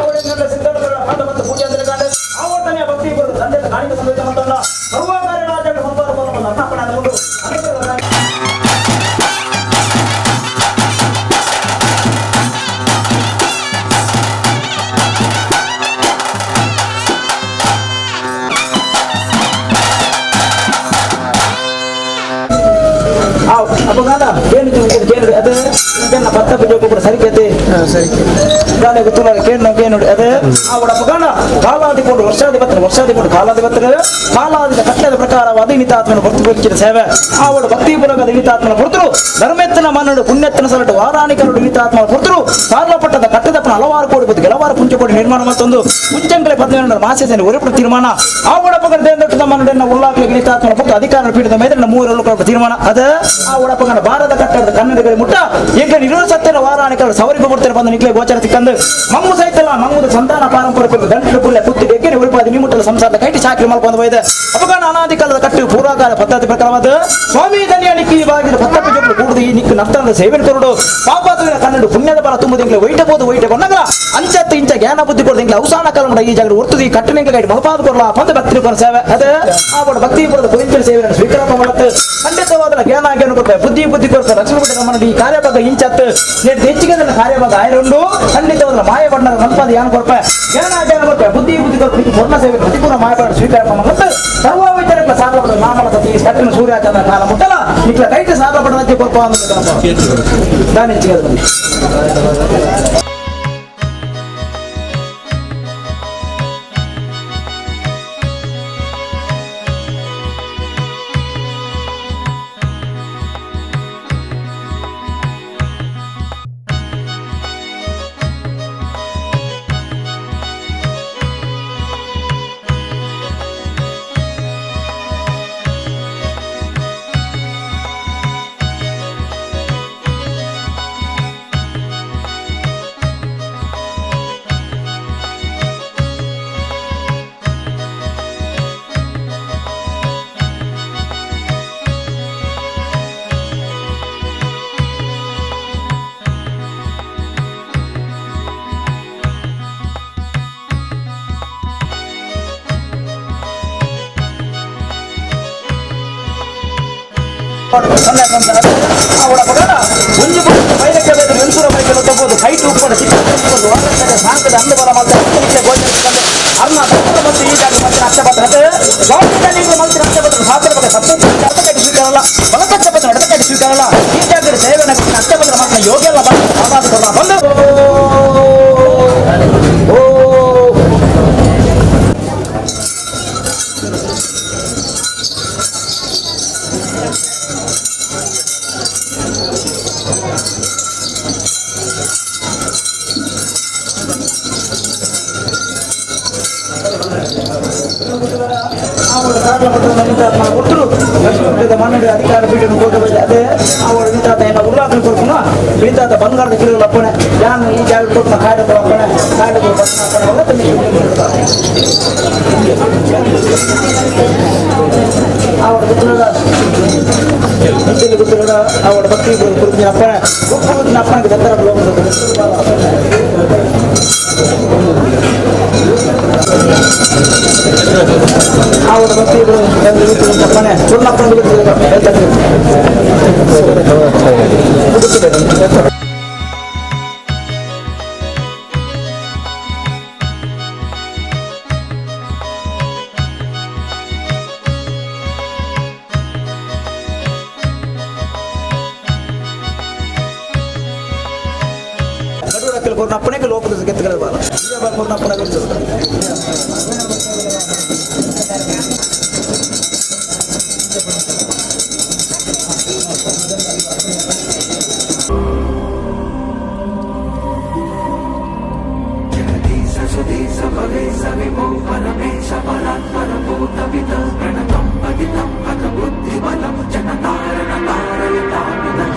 ಆವಡೆಂಗಲ್ಲ ಸಿದ್ಧಾರ್ಥ ಪಾದ ಮತ್ತು ಪೂಜೆ ಅಂದ್ರೆ ಆವರ್ತನೆಯ ಭಕ್ತಿ ಬರುವುದು ತಂದೆ ಕಾಣಿಕ ಸಂದೇಶ ಮತ್ತಲ್ಲ ಸರ್ವಕಾರ್ಯಗಳ ಸಂಪಾದ ಅರ್ಪಣೆ ಉಂಟು. ಅಪಗಾದ ಏನು ಕೇಳಿ ಅದು ಇದನ್ನ ಪತ್ತ ಪೂಜೆ ಕೂಡ ಸರಿಕತೆ ಗಾಳಿ ಗೊತ್ತಿಲ್ಲ ಕೇಳಿ ಕೇಳಿ ಅದೇ ಅವಳ ಅಪಗಾನ ಕಾಲಾದಿಕೊಂಡು ವರ್ಷಾಧಿಪತ್ರ ವರ್ಷಾಧಿಕೊಂಡು ಕಾಲಾಧಿಪತ್ರ ಕಾಲಾದಿದ ಕಟ್ಟದ ಪ್ರಕಾರವಾದ ಇನಿತಾತ್ಮನ ಹೊರತು ಸೇವೆ ಅವಳು ಭಕ್ತಿ ಪೂರ್ವಕದ ಇನಿತಾತ್ಮನ ಹೊರತರು ಧರ್ಮೆತ್ತನ ಮನ್ನಡು ಪುಣ್ಯತ್ತನ ಸಲಟು ವಾರಾಣಿಕರುಡು ಇನಿತಾತ್ಮನ ಹೊರತರು ಸಾರ್ಲಪಟ್ಟದ ಕಟ್ಟದಪ್ಪನ ಹಲವಾರು ಕೋಡಿ ಬುದ್ಧಿ ಕೆಲವಾರು ಪುಂಚಕೋಡಿ ನಿರ್ಮಾಣ ಮತ್ತೊಂದು ಪುಂಚಂಕಲೆ ಪದ್ಮನ ಮಾಸೆ ಒರೆಪು ತೀರ್ಮಾನ ಆವಡ ಪಗಡ ದೇಂದಟ್ಟು ನಮ್ಮ ಉಲ್ಲಾಕ್ಲಿ ಇನಿತಾತ್ಮನ ಹೊರತು ಅಧಿಕಾರ ಪೀಠದ ಮೇಲೆ ಮೂವರು ತೀರ್ಮಾನ ಅದ ಆ ಒಡಪಗನ ಭಾರತ ಕಟ್ಟಡದ ಕನ್ನಡಿಗರ ಮುಟ್ಟ ಎಂಕ ನಿರೋ ಸತ್ಯನ ವಾರಾಣಿಕರು ಸವರಿಗೂ ಬರ್ತಾರೆ ಬಂದ ನಿಕ್ಲೆ ಗೋಚರ ಸಿಕ್ಕಂದು ಮಂಗು ಸಹಿತಲ್ಲ ಮಂಗುದ ಸಂತಾನ ಪಾರಂಪರಿಕ ಗಂಟಲು ಪುಲ್ಲೆ ಕುತ್ತಿ ಡೆಗ್ಗೆರೆ ಉಳಿಪಾದಿ ನಿಮುಟ್ಟಲ ಸಂಸಾರದ ಕೈಟಿ ಚಾಕ್ರಿ ಮಲ್ಕೊಂಡು ಹೋಯ್ದೆ ಅಪಗಾನ ಅನಾದಿ ಕಾಲದ ಕಟ್ಟು ಪೂರ್ವಾಕಾಲ ಪದ್ಧತಿ ಪ್ರಕಾರವಾದ ಸ್ವಾಮಿ ಧನಿಯ ನಿಕ್ಕಿ ಬಾಗಿದ ಪತ್ತಪ್ಪ ಜೊತೆ ಕೂಡುದು ಈ ನಿಕ್ಕು ನರ್ತನದ ಸೇವೆ ಕೊರಡು ಪಾಪಾತುವಿನ ಕನ್ನಡ ಪುಣ್ಯದ ಬಲ ತುಂಬುದು ಎಂಕ್ಲೆ ವೈಟಬಹುದು ವೈಟ ಕೊನ್ನಗಲ ಅಂಚತ್ತು ಇಂಚ ಜ್ಞಾನ ಬುದ್ಧಿ ಕೊಡದು ಎಂಕ್ಲೆ ಅವಸಾನ ಕಾಲ ಈ ಜಾಗ ಒರ್ತುದು ಈ ಕಟ್ಟನೆ ಕೈಟಿ ಮಲ್ಪಾದ ಕೊರಲ ಪಂದ ಭಕ್ತಿ ಕೊರ ಸೇವೆ ಅದೇ ಆ ಭಕ್ತಿ ಪುರದ ಕುರಿಂಚಲ ಸೇವೆಯನ್ನು ಸ್ವೀಕಾರ ಮಾಡತ್ತೆ ಖಂಡಿತವಾದ ಜ್ಞಾನ ಜ್ಞಾನ ಕೊಡ್ತಾರೆ ಬುದ್ಧಿ ಬುದ್ಧಿ ಕೊಡ್ತಾರೆ ಲಕ್ಷ್ಮೀ ಭಟ್ ನಮ್ಮನ್ನು ಈ ಕಾರ್ಯಭಾಗ ಇಂಚತ್ತು ನೆಟ್ ಹೆಚ್ಚಿಗೆ ಕಾರ್ಯಭಾಗ ಆಯರುಂಡು ಖಂಡಿತವಾದ ಮಾಯ ಬಣ್ಣ ಮಲ್ಪಾದ ಯಾನ್ ಕೊರ್ಪ ಜ್ಞಾನ ಜ್ಞಾನ ಕೊರ್ಪ ಬುದ್ಧಿ ಬುದ್ಧಿ ಕೊರ್ಪ ಪೂರ್ಣ ಸೇವೆ ಪ್ರತಿಪೂರ್ಣ ಮಾಯ ಬಣ್ಣ ಸ್ವೀಕಾರ ಮಾಡತ್ತೆ ಸರ್ವ ವಿಚಾರಗಳ ಸಾಗರ ನಾಮಲ ಸತಿ ಸಟ್ಟಿನ ಸೂರ್ಯಚಂದ್ರ ಕಾಲ ಮುಟ್ಟಲ ಇಟ್ಲ ಕೈಟ್ ಸಾಗರ ಬಣ್ಣ ಕೊರ್ಪ ಅಂತ ನಾನು ಹೆಚ್ಚಿಗೆ ಒಂಜಿ ಬೈರಕ್ಕೆ ಬೇಕು ಎನ್ಸೂರ ಬೈಕೆಲ್ಲ ತಗೋದು ಕೈ ತೂಕೊಂಡು ಚಿಕ್ಕ ಸಾಂಕದ ಅಂದು ಬಲ ಮತ್ತೆ ಗೋಚರಿಸಿಕೊಂಡು ಅರ್ಣ ಮತ್ತು ಈ ಜಾಗ ಮತ್ತೆ ಅಕ್ಷಪತ್ರ ಸ್ವಾಮಿ ಮಂತ್ರಿ ಅಕ್ಷಪತ್ರ ಸಾತ್ರ ಬಗ್ಗೆ ಸಪ್ತ ಅರ್ಥಕಟ್ಟಿ ಸ್ವೀಕಾರಲ್ಲ ಬಲಕಚ್ಚಪತ್ರ ಎಡಕಟ್ಟಿ ಸ್ವೀಕಾರಲ್ಲ ಈ ಜಾಗದ ಸೇವನೆ ಅಕ್ಷಪತ್ರ ಮಾತ್ರ ಯೋಗ್ಯ ಅಲ್ಲ ಬಂದು ಓ ಮನ್ನಡಿ ಅಧಿಕಾರ ಪೀಠను ಹೋಗಬೇಕು ಅದೇ ಅವಳು ನಿಂತಾತ ಏನ ಉಲ್ಲಾಕಲು ಕೊಡ್ಕುನ ನಿಂತಾತ ಬಂಗಾರದ ಕಿರುಗಳ ಅಪ್ಪಣೆ ಯಾನ್ ಈ ಜಾಗ ಕೊಡ್ನ ಕಾಯ್ದೆ ಅಪ್ಪಣೆ ಕಾಯ್ದೆ ಅವಳ ಗೊತ್ತಿಲ್ಲ ಗೊತ್ತಿಲ್ಲ ಅವಳ ಭಕ್ತಿ ಕುರಿತು ಅಪ್ಪಣೆ ಅಪ್ಪನಿಗೆ ದತ್ತರ ಅವಳ ಭಕ್ತಿ ಅಪ್ಪಣೆ ಪೂರ್ಣಪ್ಪನ ಕೊರ್ನಪ್ಪಣೆಗೆ ಲೋಕದ ಕೆತ್ತಗಳ ಬಾಲ ಕೊರ್ನಪ್ಪಣೆ ಸುಧೀಸ ಭವೇಶ ವಿಭೋ ಪರಮೇಶ ಪರಾತ್ಪರ ಭೂತಪಿತ ಪ್ರಣತಂ ಪತಿತಂ ಹತ ಬುದ್ಧಿಬಲಂ ಜನತಾರಣ ತಾರಯತಾಮಿದಂ.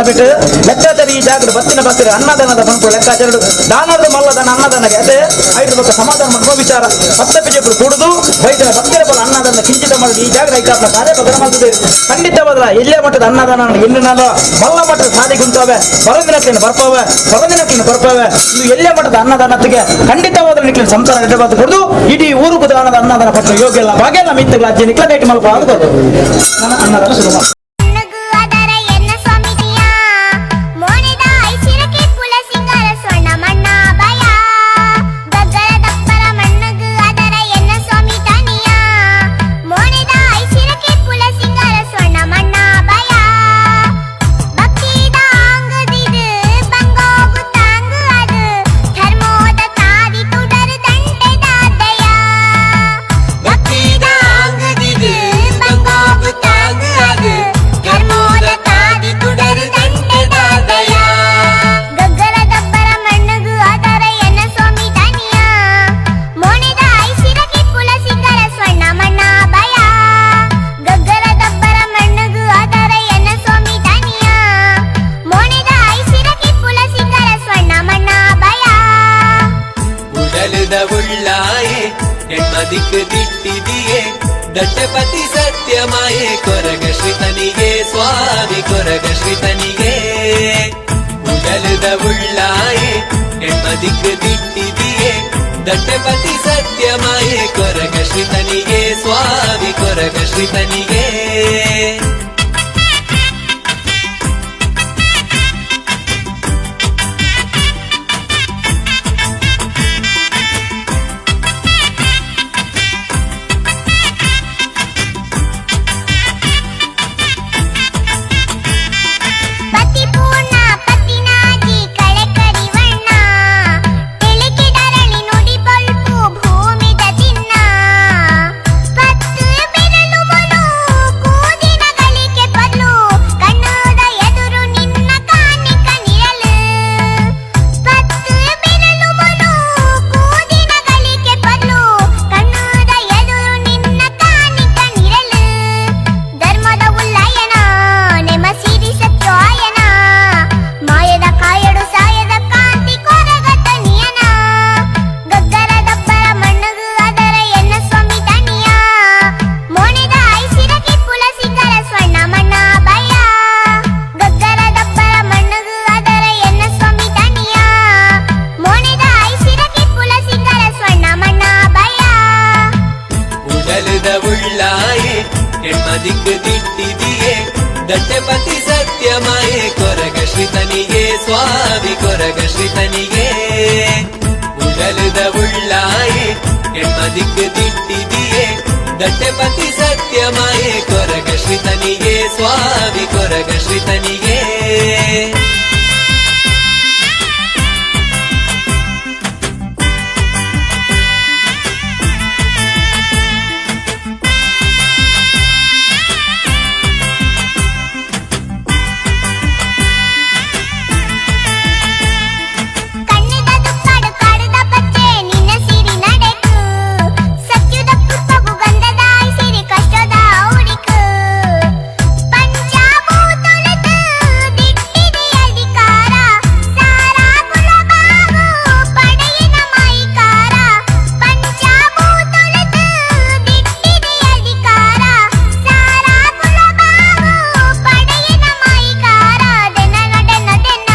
ಸಭೆಟ್ ಲೆಕ್ಕಾಚಾರ ಈ ಜಾಗದ ಬತ್ತಿನ ಬತ್ತಿರ ಅನ್ನದಾನದ ಪಂಪು ಲೆಕ್ಕಾಚಾರ ದಾನದ ಮಲ್ಲದನ ಅನ್ನದಾನಗೆ ಅದೇ ಐದು ಬಕ್ಕ ಸಮಾಧಾನ ಮಾಡುವ ವಿಚಾರ ಪತ್ತಪ್ಪೆ ಜೋಕುಲು ಕೂಡುದು ಬೈತನ ಭಕ್ತರ ಬಲ ಅನ್ನದಾನ ಕಿಂಚಿತ ಮಾಡಿ ಈ ಜಾಗದ ಐಕಾಪ್ನ ಕಾರ್ಯ ಬದಲ ಮಾಡ್ತದೆ. ಖಂಡಿತವಾದ ಎಲ್ಲೇ ಮಟ್ಟದ ಅನ್ನದಾನ ಎನ್ನು ಮಲ್ಲ ಮಟ್ಟದ ಸಾಲಿ ಗುಂತವೆ ಬರಂದಿನಕ್ಕಿನ ಬರ್ಪವೆ ಬರಂದಿನಕ್ಕಿನ ಬರ್ಪವೆ. ಇದು ಎಲ್ಲೇ ಮಟ್ಟದ ಅನ್ನದಾನತ್ತಿಗೆ ಖಂಡಿತವಾದ ನಿಕ್ಲಿನ ಸಂಸಾರ ನೆರವಾದ ಕೊಡುದು ಇಡೀ ಊರು ದಾನದ ಅನ್ನದಾನ ಪಟ್ಟು ಯೋಗ್ಯ ಇಲ್ಲ ಭಾಗ್ಯ ಮಿತ್ತಗಳ ಅಜ್ಜಿ ನಿಕ್ಲ ಕೈಟ್ ಮಲ್ಪ ಅದು ನನ್ನ ಅನ್ನದಾನ ಶುರು ಮಾಡು. ಮಣ್ಣುಗು ಅದರ ಎನ್ನ ಸ್ವಾಮಿತಿಯ ಮೋನೆದ ಐಸಿರಕ್ಕೆ ಪುಲ ಸಿಂಗಾರ ಸ್ವರ್ಣ ಮಣ್ಣ ಭಯ ಗಗ್ಗರ ದಪ್ಪರ ಮಣ್ಣುಗು ಅದರ ಎನ್ನ ಸ್ವಾಮಿ ತನಿಯ ಮೋನೆದ ಐಸಿರಕ್ಕೆ ಪುಲ ಸಿಂಗಾರ ಸ್ವರ್ಣ ಮಣ್ಣ ಭಯ ಭಕ್ತಿದ ಆಂಗದಿದು ಬಂಗೋಗು ತಾಂಗು ಅದು ಧರ್ಮೋದ ತಾದಿ ತುಡರು ದಂಡೆದ ದಯ ಭಕ್ತಿದ ಆಂಗದಿದು ಬಂಗೋಗು ತಾಂಗು ಅದು ಧರ್ಮೋದ ತಾದಿ ತುಡರು ದಂಡೆದ ದಯ ಗಗ್ಗರ ದಬ್ಬರ ಮಣ್ಣುಗು ಅದರ ಎನ್ನ ಸ್ವಾಮಿ ತನಿಯ ಮೋನೆದ ಐಸಿರಕ್ಕೆ ಪುಲ ಸಿಂಗರ ಸ್ವರ್ಣ ಮಣ್ಣ ಭಯ ಗಗ್ಗರ ದಬ್ಬರ ಮಣ್ಣುಗು ಅದರ ಎನ್ನ ಸ್ವಾಮಿ ತನಿಯ ಮೋನೆದ ಐಸಿರಕ್ಕೆ ಪುಲ ಸಿಂಗರ ಸ್ವರ್ಣ ಮಣ್ಣ ಭಯ. ಉಡಲದ ಉಳ್ಳಾಯೆ ಎಣ್ಮದಿಕ್ ದಿಟ್ಟಿದಿಯೇ ದಟ್ಟಪತಿ ಸತ್ಯಮಾಯೆ ಕೊರಗ ಶ್ರೀತನಿಗೆ ಸ್ವಾಮಿ ಕೊರಗ ಶ್ರೀತನಿಗೆ. ಉಡಲದ ಉಳ್ಳಾಯೆ ಎಣ್ಮದಿಕ್ ದಿಟ್ಟಿದಿಯೇ ದಟ್ಟಪತಿ ಸತ್ಯಮಾಯೆ ಕೊರಗ ಶ್ರೀತನಿಗೆ ಸ್ವಾಮಿ ಕೊರಗ ಶ್ರೀತನಿಗೆ. ಪತಿ ಪೂರ್ಣ ಪತಿನಾಗಿ ಕಳೆ ಕರಿವಣ್ಣ ತಿಳಿಕಿದರಳಿ ನುಡಿ ಬೊಲ್ಪು ಭೂಮಿದ ಚಿನ್ನ ಪತ್ತು ಬೆರಳು ಮೊಲು ಕೂದಿನ ಗಳಿಕೆ ಪಲ್ಲು ಕಣ್ಣದ ಎದುರು ನಿನ್ನ ಕಾಣಿಕ ನಿರಲು ಪತ್ತು ಬೆರಳು ಮೊಲು ಕೂದಿನ ಗಳಿಕೆ ಪಲ್ಲು ಕಣ್ಣದ ಎದುರು ನಿನ್ನ ಕಾಣಿಕ ನಿರಲು ಧರ್ಮದ ಉಲ್ಲಯನ ನೆಮ ಸಿರಿ ಸತ್ಯಾಯನ ಮಾಯದ ಕಾಯಡು ಸಾಯದ ಕಾಂತಿ ಕೊರಗ ತನಿಯನ ಗಗ್ಗರ ದಪ್ಪರ ಮಣ್ಣುಗು ಅದರ ಎನ್ನ ಸ್ವಾಮಿ ತನಿಯ ಮೋನೆದ ಐಸಿರಕ್ಕೆ ಪುಲ ಸಿಂಗರ ಸ್ವರ್ಣ ಮಣ್ಣ ಭಯ ಗಗ್ಗರ ದಪ್ಪರ ಮಣ್ಣುಗು ಅದರ ಎನ್ನ ಸ್ವಾಮಿ ತನಿಯ ಮೋನೆದ ಐಸಿರಕ್ಕೆ ಪುಲ ಸಿಂಗರ ಸ್ವರ್ಣ ಮಣ್ಣ ಭಯ. ಉಡಲದ ಉಳ್ಳಾಯೆ ಎಣ್ಮದಿಕ್ ದಿಟ್ಟಿದಿಯೇ ದಟ್ಟಪತಿ ಸತ್ಯಮಾಯೆ ಕೊರಗ ಶ್ರೀತನಿಗೆ ಸ್ವಾಮಿ ಕೊರಗ ಶ್ರೀತನಿಗೆ. ಉಡಲದ ಉಳ್ಳಾಯೆ ಎಣ್ಮದಿಕ್ ದಿಟ್ಟಿದಿಯೇ ದಟ್ಟಪತಿ ಸತ್ಯಮಾಯೆ ಕೊರಗ ಶ್ರೀತನಿಗೆ ಸ್ವಾಮಿ ಕೊರಗ ಶ್ರೀತನಿಗೆ. ಕಣ್ಣಿದ ದುಪ್ಪಡು ಕಾಡುದ ಪಚ್ಚೆ ನಿನ್ನ ಸಿರಿ ನಡೆಕು ಸತ್ಯದ ಪುಪ್ಪಗು ಗಂಧದ ಸಿರಿ ಕಷ್ಟದ ಔಡಿಕು ಪಂಚಭೂತುಲದ ದಿಟ್ಟಿದಿ ಅಧಿಕಾರ ಸಾರಾ ಕುಲಬಾಗು ಪಡೆಯಿನ ಮೈಕಾರ ಪಂಚಭೂತುಲದ ದಿಟ್ಟಿದಿ ಅಧಿಕಾರ ಸಾರಾ ಕುಲಬಾಗು ಪಡೆಯಿನ ಮೈಕಾರ ದೆನ ದೆನ ದೆನ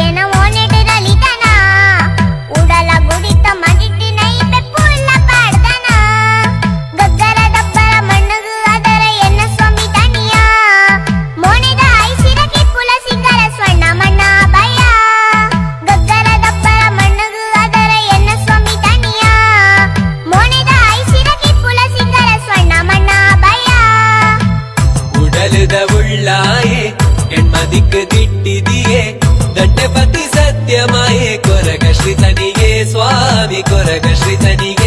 ಎನ ಓನೆಡಿರಲಿತನ ಉಡಲ ಗುಡಿತ ಮದಿಟ್ಟಿ ನೈಪೆ ಪುಲ್ಲ ಪಾಡ್ದನ ಗಗ್ಗರ ದಬ್ಬರ ಮಣ್ಣುಗು ಅದರ ಎನ್ನ ಸ್ವಾಮಿ ತನಿಯ ಮೋನೆದ ಐಸಿರಕ್ಕೆ ಪುಲ ಸಿಂಗರ ಸ್ವರ್ಣ ಮಣ್ಣ ಭಯ ಗಗ್ಗರ ದಬ್ಬರ ಮಣ್ಣುಗು ಅದರ ಎನ್ನ ಸ್ವಾಮಿ ತನಿಯ ಮೋನೆದ ಐಸಿರಕ್ಕೆ ಪುಲ ಸಿಂಗರ ಸ್ವರ್ಣ ಮಣ್ಣ ಭಯ. ಉಡಲದ ಉಳ್ಳಾಯೆ ಎಣ್ಮದಿಕ್ ದಿಟ್ಟಿದಿಯೇ ದಟ್ಟಪತಿ ಸತ್ಯಮಾಯೆ ಕೊರಗ ಶ್ರೀತನಿಗೆ ಸ್ವಾಮಿ ಕೊರಗ ಶ್ರೀತನಿಗೆ.